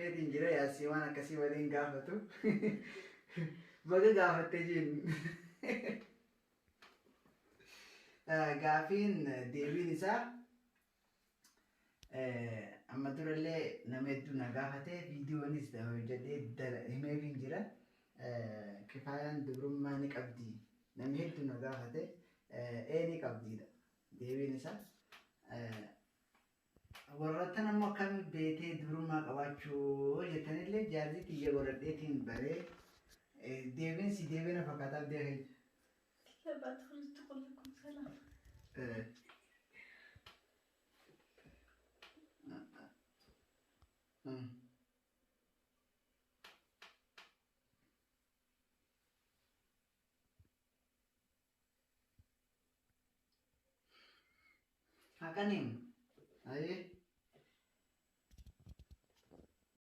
himeetiin jira yaasii waan akkasii waliin gaafatu. Baga gaafattee jeen. Gaafiin deebiin isaa amma durallee nama hedduu na gaafate viidiyoonis hojjedhee himeefiin jira. Kifaayaan dubrummaa ni qabdi. Namni hedduu na gaafate ee ni qabdiidha. Deebiin isaa. Warroottan ammoo akkami beetee dubrummaa qabaachuu jettanillee jaartii tiyya godhadheetiin baree deebiin si deebiin fakkaata abdii keenya. بعد تخرج تقول لكم سلام. Haqaniin. Ayyee.